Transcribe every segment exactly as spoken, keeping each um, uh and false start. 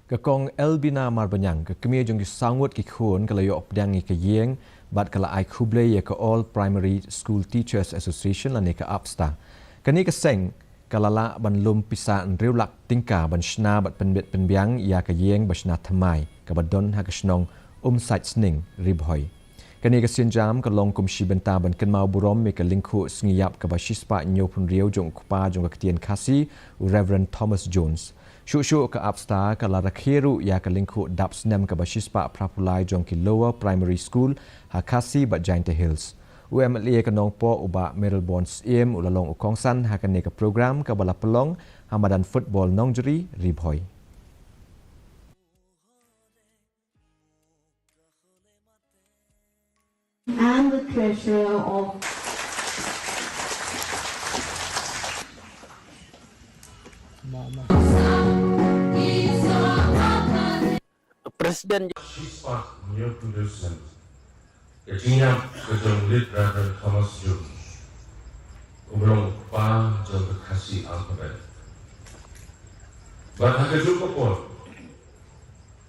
Ka Kong Elbina Marbaniang, ka kmie jong ki saw ngut ki khun, ka la ïoh pdiang ïa ka ïing bad ka la ai khublei ïa ka All Primary School Teachers Association lane ka APSTA. Kane ka seng ka la lah ban lum pisa hynriew lak tyngka ban shna bad pynbit pynbiang ïa ka ïing ba shna thymmai kaba don ha ka shnong Umsaitsning, Ri Bhoi. Kane ka sienjam ka long kum shi bynta ban kynmaw burom ïa ka lyngkhuh sngi ïap kaba shispah hynñiewphew hynriew jong u kpa jong ka ktien Khasi, u Reverend Thomas Jones. Shuh shuh ka APSTA ka la rakhe ruh ïa ka lyngkhuh dap snem kaba shispah phraphew lai jong ki Lower Primary School ha Khasi bad Jaintia Hills. U MLA ka Nongpoh, u Bah Mayralborn Syiem, u la long u kongsan ha kane ka program kaba la pynlong ha madan football Nongjri, Ri Bhoi. And the treasurer of President. Shispah hynñiewphew hynriew snem, ka jingïap ka jong u Late Reverend Thomas Jones, u ba long u kpa jong ka Khasi alphabet. Bad ha kajuh ka por,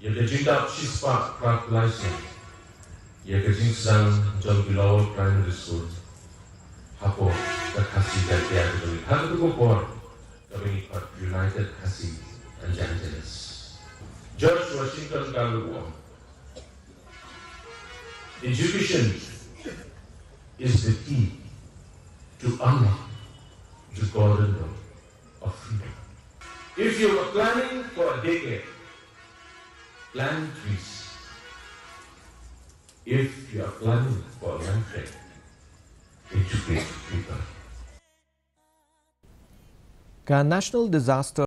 ïa ka jingdap shispah phraphew lai snem ïa ka jingsdang jong ki Lower Primary School hapoh ka Khasi Jaintia ka jong ngi. Ha kajuh ka por, kaba ngi khot United Khasi and Jaintia Hills. George Washington Carver u ong, education is the key to unlock the golden door of freedom. If you are planning for a decade, plan in trees. If you are planning for a lifetime, educate people. Ka National Disaster